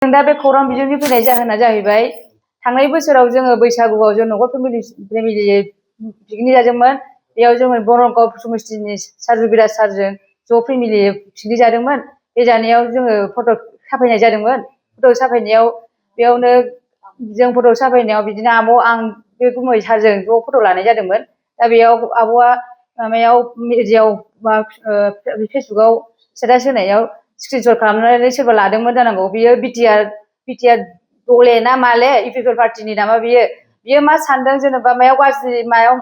दा बे खौरां बिजोंनि फैनाय जाहोना जाहैबाय थांनाय बोसोराव जोङो बैसागुआव जों न'खर फेमिलि पिकनिक जादोंमोन। बेयाव जोङो बरनगाव समस्थिनि सार्जु बिराज सारजों ज' फेमिलि पिकनिक जादोंमोन। बे जानायाव जोङो फट' साफायनाय जादोंमोन। फट' साफायनायाव बेयावनो जों फट' साफायनायाव बिदिनो आब' आं बे गुमै सारजों ज' फट' लानाय जादोंमोन। दा बेयाव आब'आ माबायाव मिडियायाव फेसबुकआव स्टेटास होनायाव स्क्रिनशट खालामनानै सोरबा लादोंमोन जानांगौ। बियो बिटिआर दले ना माले इउपिपिएल पार्टिनि नामा बियो मा सानदों जेनेबा मायाव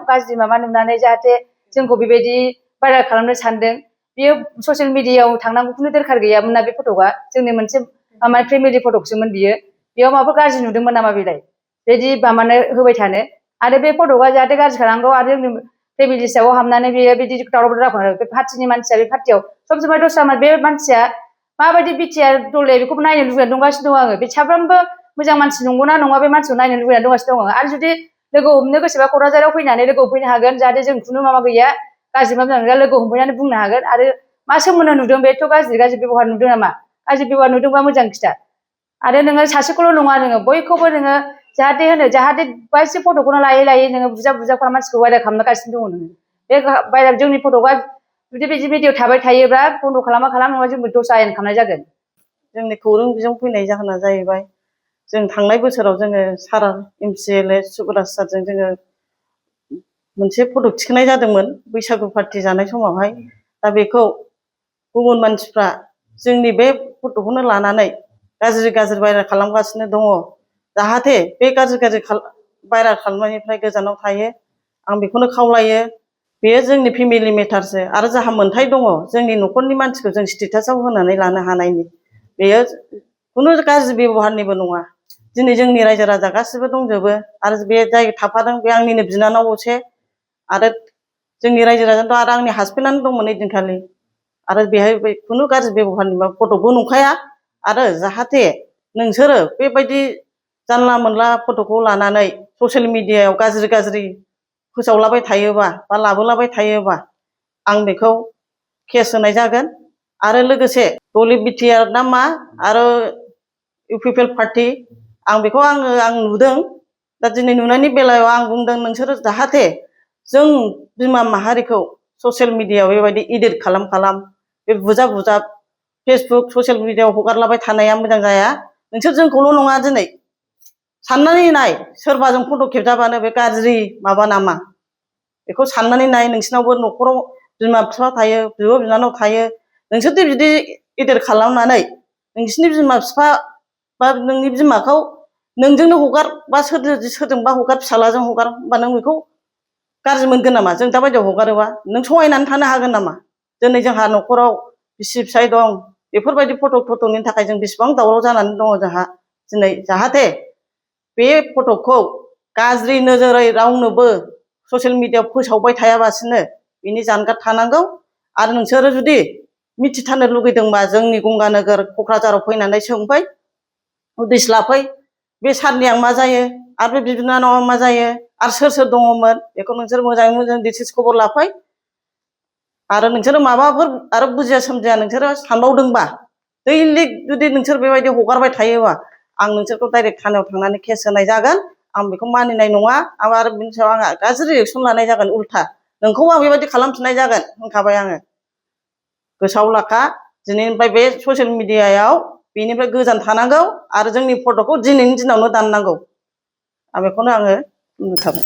गाज्रि माबा नुनानै जाहाथे जोंखौ बेबायदि भाइरेल खालामनो सानदों। बियो ससियेल मिडियायाव थांनांगौखौनो दरखार गैयामोन ना। बे फट'आ जोंनि मोनसे फेमिलि फट'सोमोन। बेयाव माबाफोर गाज्रि नुदोंमोन नामा बेलाय बिदि माबानो होबाय थानो। आरो बे फट'आ जाहाथे गाज्रि खालामनांगौ आरो जोंनि फेमिलि हिसाबाव हाबनानै बेयो बिदि दावराव दावराव बे पार्टिनि मानसिया बे पार्टियाव सब समाय दस्रा बे मानसिया माबायदि बिटिआर दले बेखौबो नायनो लुबैनानै दंगासिनो दं आङो। बे साफ्रोमबो मोजां मानसि नंगौना नङा बे मानसिखौ नायनो लुबैनानै दंगासिनो दं। आरो जुदि लोगो हमनो गोसोबा क'क्राझाराव फैनानै लोगो हमफैनो हागोन। जाहाथे जों खुनु माबा गैया गाज्रि माबा मोजां लोगो हमफैनानै बुंनो हागोन। आरो मा सोमोन्दो नुदों बेथ' गाज्रि बेब'हार नुदों नामा? गाज्रि बेब'हार नुदोंबा मोजां खिथा। आरो नोङो सासेखौल' नङा नोङो बयखौबो नोङो जाहाथे गासिबो फट'खौनो लायै नोङो बुजा खालाम मानसिखौ भाइरेल खालामगासिनो दङ नोङो। बे भाइरेल जोंनि फट'आ जुदि बिदि भिडिअ थाबाय थायोब्ला बन्द' खालामा नङा जोंबो दस्रा आयेन खालामनाय जागोन। जोंनि खौरां बिजों फैनाय जाहोना जाहैबाय जों थांनाय बोसोराव जोङो सार MCLA सुबुराज सारजों जोङो मोनसे फट' थिखांनाय जादोंमोन बैसागु पार्टि जानाय समावहाय। दा बेखौ गुबुन मानसिफ्रा जोंनि बे फट'खौनो लानानै गाज्रि भाइरेल खालामगासिनो दङ। जाहाथे बे गाज्रि भाइरेल खालामनायनिफ्राय गोजानाव थायो आं बेखौनो खावलायो। बेयो जोंनि फेमिलि मेटारसो आरो जोंहा मोन्थाय दङ जोंनि न'खरनि मानसिखौ जों स्टेटासआव होनानै लानो हानायनि। बेयो खुनु गाज्रि बेब'हारनिबो नङा। दिनै जोंनि रायजो राजा गासिबो दंजोबो आरो बे जाय थाफादों बे आंनिनो बिनानाव असे आरो जोंनि रायजो राजाथ' आरो आंनि हासबेन्डआनो दंमोन ओइदिनखालि। आरो बेहाय खुनु गाज्रि बेब'हारनि फट'बो नंखाया। आरो जाहाथे नोंसोरो बेबायदि जानला मोनला फट'खौ लानानै ससियेल मिडियायाव गाज्रि फोसावलाबाय थायोबा बा लाबोलाबाय थायोबा आं बेखौ केस होनाय जागोन। आरो लोगोसे दलि बिटिआर ना मा आरो इउपिपिएल पार्टि आं बेखौ आं नुदों। दा दिनै नुनायनि बेलायाव आं बुंदों नोंसोरो जाहाथे जों बिमा माहारिखौ ससियेल मिडियायाव बेबायदि इदिट खालाम बे बुजा फेसबुक ससियेल मिडियायाव हगारलाबाय थानाया मोजां जाया। नोंसोर जोंखौल' नङा दिनै साननानै नाय सोरबा जों फट' खेबजाबानो बे गाज्रि माबा नामा बेखौ साननानै नाय। नोंसिनावबो न'खराव बिमा बिफा थायो बिब' बिनानाव थायो। नोंसोरदि बिदि इदिट खालामनानै नोंसिनि बिमा बिफा बा नोंनि बिमाखौ नोंजोंनो हगार बा सोरजोंबा हगार फिसाज्लाजों हगार होमबा नों बेखौ गाज्रि मोनगोन नामा? जों दा बायदियाव हगारोबा नों सहायनानै थानो हागोन नामा? दिनै जोंहा न'खराव बिसि फिसाय दं बेफोरबायदि फट'नि थाखाय जों बेसेबां दावराव जानानै दङ जोंहा दिनै। जाहाथे बे फट'खौ गाज्रि नोजोरै रावनोबो ससियेल मिडियायाव फोसावबाय थायाबासिनो बिनि जानगार थानांगौ। आरो नोंसोरो जुदि मिथिथारनो लुगैदोंबा जोंनि गंगा नोगोर क'क्राझाराव फैनानै सोंफै उदिस लाफै बे सारनिया मा जायो आरो बे बिनानावा मा जायो आरो सोर दङमोन बेखौ नोंसोर मोजाङै मोजां डिटेल्स खबर लाफै। आरो नोंसोरो माबाफोर आरो बुजिया सोमजिया नोंसोरो सानबावदोंबा दैलिक जुदि नोंसोर बेबायदि हगारबाय थायोबा आं नोंसोरखौ डाइरेक्ट थानायाव थांनानै केस होनाय जागोन। आं बेखौ मानिनाय नङा आरो बिनि सायाव आंहा गाज्रि रिएक्सन लानाय जागोन। उल्था नोंखौ आं बेबायदि खालामफिननाय जागोन होनखाबाय आङो। गोसोआव लाखा दिनैनिफ्राय बे ससियेल मिडियायाव बेनिफ्राय गोजान थानांगौ आरो जोंनि फट'खौ दिनैनि दिनावनो दाननांगौ। आं बेखौनो बुंनो थाबाय।